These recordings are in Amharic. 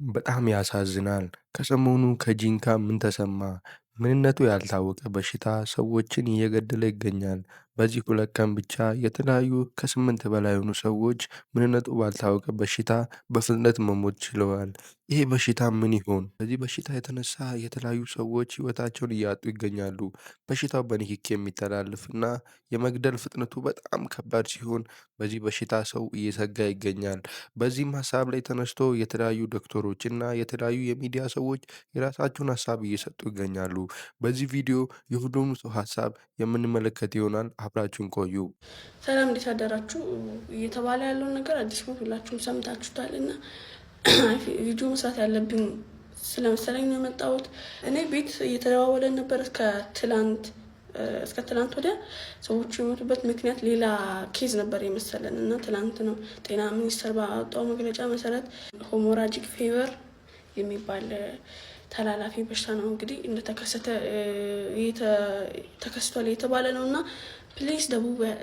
በጣም ያሳዝናል። ከሰሞኑ ከጂንካ ምን ተሰማ? ምንነቱ ያልታወቀ በሽታ ሰዎችን እየገደለ ይገኛል። በዚህ 2 ቀን ብቻ የተለያዩ ከ8 በላይ የሆኑ ሰዎች ምንነቱ ባልታወቀ በሽታ በፍጥነት መሞት ችለዋል። ይሄ በሽታ ምን ይሆን? በዚህ በሽታ የተነሳ የተለያዩ ሰዎች ሕይወታቸውን እያጡ ይገኛሉ። በሽታው በንክኪ የሚተላለፍ እና የመግደል ፍጥነቱ በጣም ከባድ ሲሆን በዚህ በሽታ ሰው እየሰጋ ይገኛል። በዚህም ሀሳብ ላይ ተነስቶ የተለያዩ ዶክተሮች እና የተለያዩ የሚዲያ ሰዎች የራሳቸውን ሀሳብ እየሰጡ ይገኛሉ። በዚህ ቪዲዮ የሁሉም ሰው ሀሳብ የምንመለከት ይሆናል። አብራችሁን ቆዩ። ሰላም፣ እንዴት አደራችሁ? እየተባለ ያለውን ነገር አዲስ ነው፣ ሁላችሁም ሰምታችሁታል። እና ቪዲዮ መስራት ያለብኝ ስለመሰለኝ ነው የመጣሁት። እኔ ቤት እየተደዋወለን ነበር እስከ ትላንት ወዲያ። ሰዎቹ የሞቱበት ምክንያት ሌላ case ነበር የመሰለን እና ትላንት ነው ጤና ሚኒስቴር ባወጣው መግለጫ መሰረት hemorrhagic fever የሚባል ተላላፊ በሽታ ነው እንግዲህ እንደተከሰተ ተከስቷል የተባለ ነው። እና please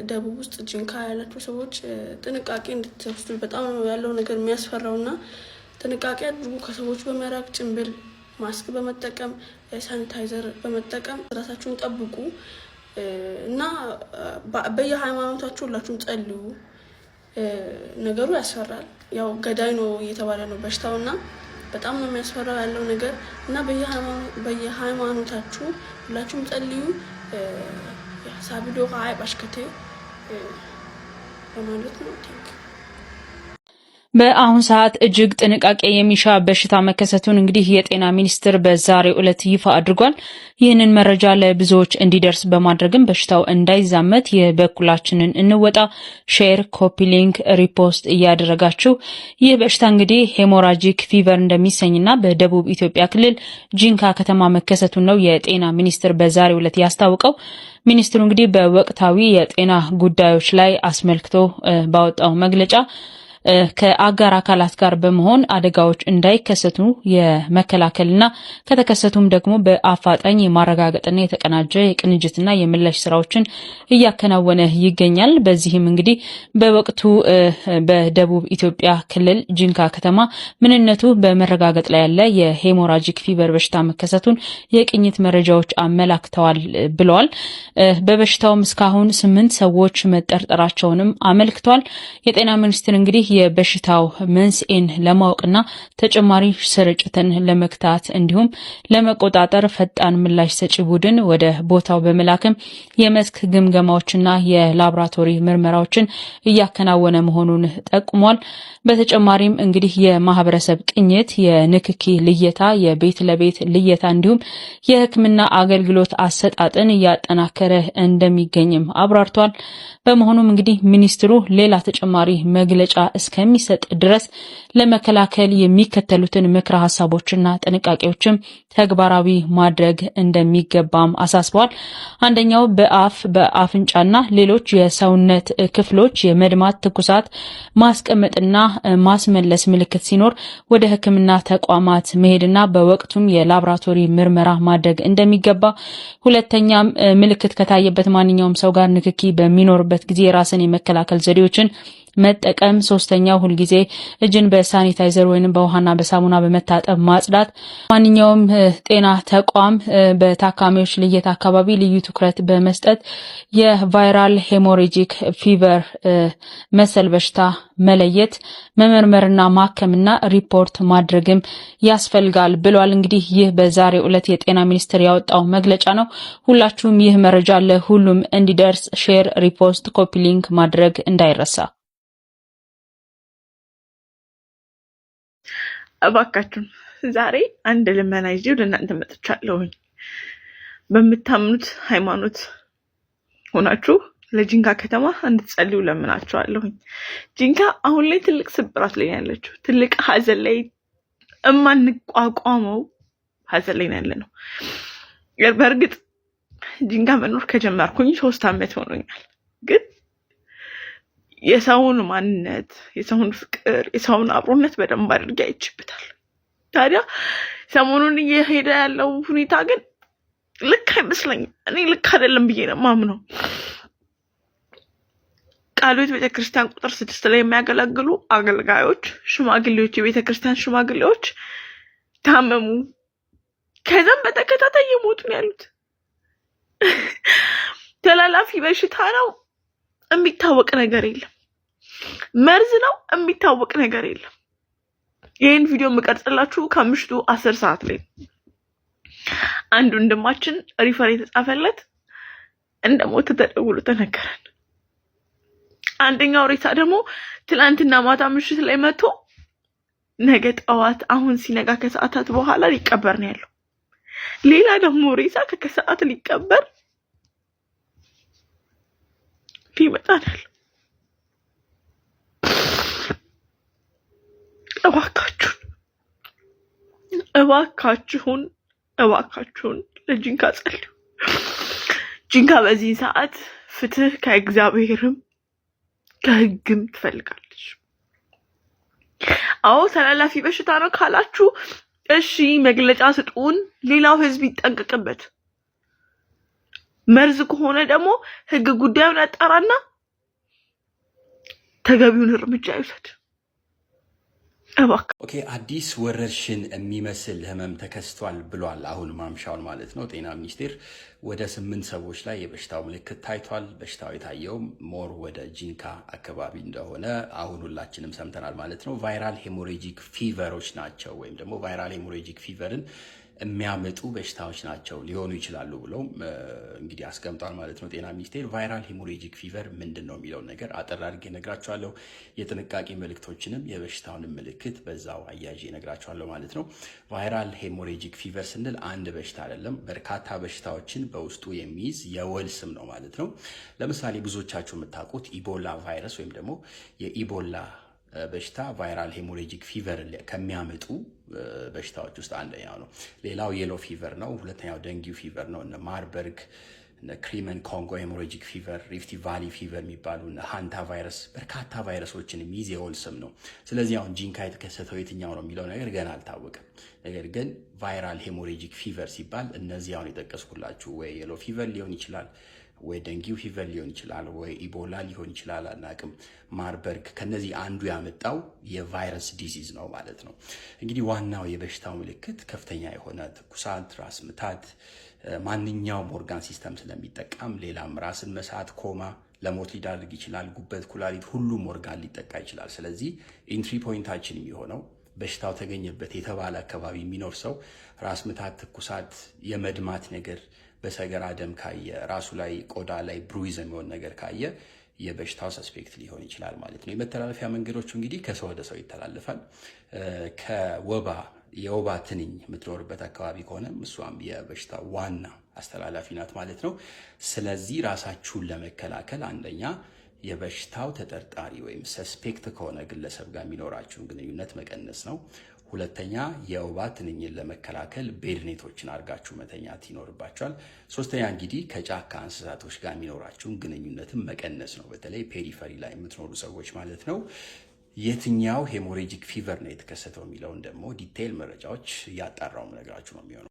ደቡብ ውስጥ ጂንካ ያላችሁ ሰዎች ጥንቃቄ እንድትወስዱ። በጣም ነው ያለው ነገር የሚያስፈራው እና ጥንቃቄ አድርጉ። ከሰዎች በመራቅ፣ ጭንብል ማስክ በመጠቀም፣ ሳኒታይዘር በመጠቀም ራሳችሁን ጠብቁ እና በየሃይማኖታችሁ ሁላችሁም ጸልዩ። ነገሩ ያስፈራል። ያው ገዳይ ነው እየተባለ ነው በሽታው እና በጣም ነው የሚያስፈራው ያለው ነገር። እና በየሃይማኖታችሁ ሁላችሁም ጸልዩ። ሳቢዶ አይ ባሽከቴ በማለት ነው። Thank በአሁን ሰዓት እጅግ ጥንቃቄ የሚሻ በሽታ መከሰቱን እንግዲህ የጤና ሚኒስቴር በዛሬው ዕለት ይፋ አድርጓል። ይህንን መረጃ ለብዙዎች እንዲደርስ በማድረግም በሽታው እንዳይዛመት የበኩላችንን እንወጣ። Share፣ copy link፣ repost እያደረጋችሁ። ይህ በሽታ እንግዲህ hemorrhagic fever እንደሚሰኝና በደቡብ ኢትዮጵያ ክልል ጂንካ ከተማ መከሰቱን ነው የጤና ሚኒስቴር በዛሬው ዕለት ያስታወቀው። ሚኒስትሩ እንግዲህ በወቅታዊ የጤና ጉዳዮች ላይ አስመልክቶ ባወጣው መግለጫ ከአጋር አካላት ጋር በመሆን አደጋዎች እንዳይከሰቱ የመከላከልና ከተከሰቱም ደግሞ በአፋጣኝ የማረጋገጥና የተቀናጀ የቅንጅትና የምላሽ ስራዎችን እያከናወነ ይገኛል። በዚህም እንግዲህ በወቅቱ በደቡብ ኢትዮጵያ ክልል ጂንካ ከተማ ምንነቱ በመረጋገጥ ላይ ያለ የ hemorrhagic fever በሽታ መከሰቱን የቅኝት መረጃዎች አመላክተዋል ብለዋል። በበሽታውም እስካሁን 8 ሰዎች መጠርጠራቸውንም አመልክቷል። የጤና ሚኒስቴር እንግዲህ የበሽታው መንስኤን ለማወቅና ተጨማሪ ስርጭትን ለመግታት እንዲሁም ለመቆጣጠር ፈጣን ምላሽ ሰጪ ቡድን ወደ ቦታው በመላክም የመስክ ግምገማዎችና የላቦራቶሪ ምርመራዎችን እያከናወነ መሆኑን ጠቁሟል። በተጨማሪም እንግዲህ የማህበረሰብ ቅኝት፣ የንክኪ ልየታ፣ የቤት ለቤት ልየታ እንዲሁም የሕክምና አገልግሎት አሰጣጥን እያጠናከረ እንደሚገኝም አብራርቷል። በመሆኑም እንግዲህ ሚኒስትሩ ሌላ ተጨማሪ መግለጫ እስከሚሰጥ ድረስ ለመከላከል የሚከተሉትን ምክረ ሀሳቦችና ጥንቃቄዎችም ተግባራዊ ማድረግ እንደሚገባም አሳስበዋል። አንደኛው በአፍ፣ በአፍንጫና ሌሎች የሰውነት ክፍሎች የመድማት፣ ትኩሳት፣ ማስቀመጥና ማስመለስ ምልክት ሲኖር ወደ ሕክምና ተቋማት መሄድና በወቅቱም የላብራቶሪ ምርመራ ማድረግ እንደሚገባ፣ ሁለተኛም ምልክት ከታየበት ማንኛውም ሰው ጋር ንክኪ በሚኖርበት ጊዜ የራስን የመከላከል ዘዴዎችን መጠቀም፣ ሶስተኛው ሁልጊዜ እጅን በሳኒታይዘር ወይም በውሃና በሳሙና በመታጠብ ማጽዳት፣ ማንኛውም ጤና ተቋም በታካሚዎች ልየት አካባቢ ልዩ ትኩረት በመስጠት የ viral hemorrhagic fever መሰል በሽታ መለየት፣ መመርመርና ማከምና ሪፖርት ማድረግም ያስፈልጋል ብሏል። እንግዲህ ይህ በዛሬው ዕለት የጤና ሚኒስቴር ያወጣው መግለጫ ነው። ሁላችሁም ይህ መረጃ ለሁሉም እንዲደርስ share፣ repost፣ copy link ማድረግ እንዳይረሳ። እባካችሁን ዛሬ አንድ ልመና ይዤ ወደ እናንተ መጥቻለሁኝ። በምታምኑት ሃይማኖት ሆናችሁ ለጂንካ ከተማ እንድትጸልዩ ለምናችኋለሁኝ። ጂንካ አሁን ላይ ትልቅ ስብራት ላይ ያለችው፣ ትልቅ ሀዘን ላይ፣ እማንቋቋመው ሀዘን ላይ ያለ ነው። በእርግጥ ጂንካ መኖር ከጀመርኩኝ 3 ዓመት ሆኖኛል። ግን የሰውን ማንነት፣ የሰውን ፍቅር፣ የሰውን አብሮነት በደንብ አድርጌ አይችበታል። ታዲያ ሰሞኑን እየሄደ ያለው ሁኔታ ግን ልክ አይመስለኝም። እኔ ልክ አይደለም ብዬ ነው የማምነው። ቃለ ሕይወት ቤተክርስቲያን ቁጥር 6 ላይ የሚያገለግሉ አገልጋዮች፣ ሽማግሌዎች፣ የቤተክርስቲያን ሽማግሌዎች ታመሙ። ከዛም በተከታታይ እየሞቱ ነው ያሉት። ተላላፊ በሽታ ነው፣ የሚታወቅ ነገር የለም። መርዝ ነው፣ የሚታወቅ ነገር የለም። ይህን ቪዲዮ የምቀርጽላችሁ ከምሽቱ 10 ሰዓት ላይ አንድ ወንድማችን refer የተጻፈለት እንደ ሞተ ተደውሎ ተነገረን። አንደኛው ሬሳ ደግሞ ትላንትና ማታ ምሽት ላይ መጥቶ ነገ ጠዋት አሁን ሲነጋ ከሰዓታት በኋላ ሊቀበር ነው ያለው። ሌላ ደግሞ ሬሳ ከከሰዓት ሊቀበር ሊመጣ ነው ያለው። እባካችሁን እባካችሁን እባካችሁን ለጂንካ ጸልዩ። ጂንካ በዚህ ሰዓት ፍትህ ከእግዚአብሔርም ከህግም ትፈልጋለች። አዎ ተላላፊ በሽታ ነው ካላችሁ እሺ መግለጫ ስጡን፣ ሌላው ህዝብ ይጠንቀቅበት። መርዝ ከሆነ ደግሞ ህግ ጉዳዩን ያጣራና ተገቢውን እርምጃ ይውሰድ። እባክህ። Okay፣ አዲስ ወረርሽኝ የሚመስል ህመም ተከስቷል ብሏል። አሁን ማምሻውን ማለት ነው። ጤና ሚኒስቴር ወደ 8 ሰዎች ላይ የበሽታው ምልክት ታይቷል። በሽታው የታየውም more ወደ ጂንካ አካባቢ እንደሆነ አሁን ሁላችንም ሰምተናል ማለት ነው። Viral hemorrhagic fever ኦች ናቸው ወይም ደግሞ viral hemorrhagic fever ን የሚያመጡ በሽታዎች ናቸው ሊሆኑ ይችላሉ ብለው እንግዲህ አስቀምጧል ማለት ነው ጤና ሚኒስቴር። Viral hemorrhagic fever ምንድን ነው የሚለውን ነገር አጠር አድርጌ እነግራችኋለሁ። የጥንቃቄ መልእክቶችንም የበሽታውንም ምልክት በዛው አያይዤ እነግራችኋለሁ ማለት ነው። Viral hemorrhagic fever ስንል አንድ በሽታ አይደለም፣ በርካታ በሽታዎችን በውስጡ የሚይዝ የወል ስም ነው ማለት ነው። ለምሳሌ ብዙዎቻችሁ የምታውቁት ኢቦላ ቫይረስ ወይም ደግሞ የኢቦላ በሽታ viral hemorrhagic fever ከሚያመጡ በሽታዎች ውስጥ አንደኛው ነው። ሌላው yellow fever ነው። ሁለተኛው dengue fever ነው። እነ ማርበርግ፣ እነ Crimean Congo hemorrhagic fever፣ Rift Valley fever የሚባሉ እነ ሃንታ ቫይረስ፣ በርካታ ቫይረሶችን የሚይዝ የወል ስም ነው። ስለዚህ አሁን ጂንካ የተከሰተው የትኛው ነው የሚለው ነገር ገና አልታወቀም። ነገር ግን viral hemorrhagic fever ሲባል እነዚህ አሁን የጠቀስኩላችሁ ወይ yellow fever ሊሆን ይችላል ወይ dengue fever ሊሆን ይችላል፣ ወይ ኢቦላ ሊሆን ይችላል፣ አናቅም። ማርበርግ፣ ከነዚህ አንዱ ያመጣው የቫይረስ disease ነው ማለት ነው። እንግዲህ ዋናው የበሽታው ምልክት ከፍተኛ የሆነ ትኩሳት፣ ራስ ምታት፣ ማንኛውም organ system ስለሚጠቃም ሌላም ራስን መሳት፣ ኮማ፣ ለሞት ሊዳርግ ይችላል። ጉበት፣ ኩላሊት፣ ሁሉም ኦርጋን ሊጠቃ ይችላል። ስለዚህ entry point ኣችን የሚሆነው በሽታው ተገኘበት የተባለ አካባቢ የሚኖር ሰው ራስ ምታት፣ ትኩሳት፣ የመድማት ነገር፣ በሰገራ ደም ካየ፣ ራሱ ላይ ቆዳ ላይ bruise የሚሆን ነገር ካየ የበሽታው suspect ሊሆን ይችላል ማለት ነው። የመተላለፊያ መንገዶቹ እንግዲህ ከሰው ወደ ሰው ይተላለፋል። ከወባ፣ የወባ ትንኝ የምትኖርበት አካባቢ ከሆነ እሷም የበሽታው ዋና አስተላላፊ ናት ማለት ነው። ስለዚህ ራሳችሁን ለመከላከል አንደኛ የበሽታው ተጠርጣሪ ወይም suspect ከሆነ ግለሰብ ጋር የሚኖራችሁን ግንኙነት መቀነስ ነው። ሁለተኛ የወባ ትንኝን ለመከላከል bed net ኦችን አድርጋችሁ መተኛት ይኖርባችኋል። ሶስተኛ እንግዲህ ከጫካ እንስሳቶች ጋር የሚኖራችሁን ግንኙነትን መቀነስ ነው። በተለይ periphery ላይ የምትኖሩ ሰዎች ማለት ነው። የትኛው hemorrhagic fever ነው የተከሰተው የሚለውን ደግሞ detail መረጃዎች እያጣራው ምነግራችሁ ነው የሚሆነው።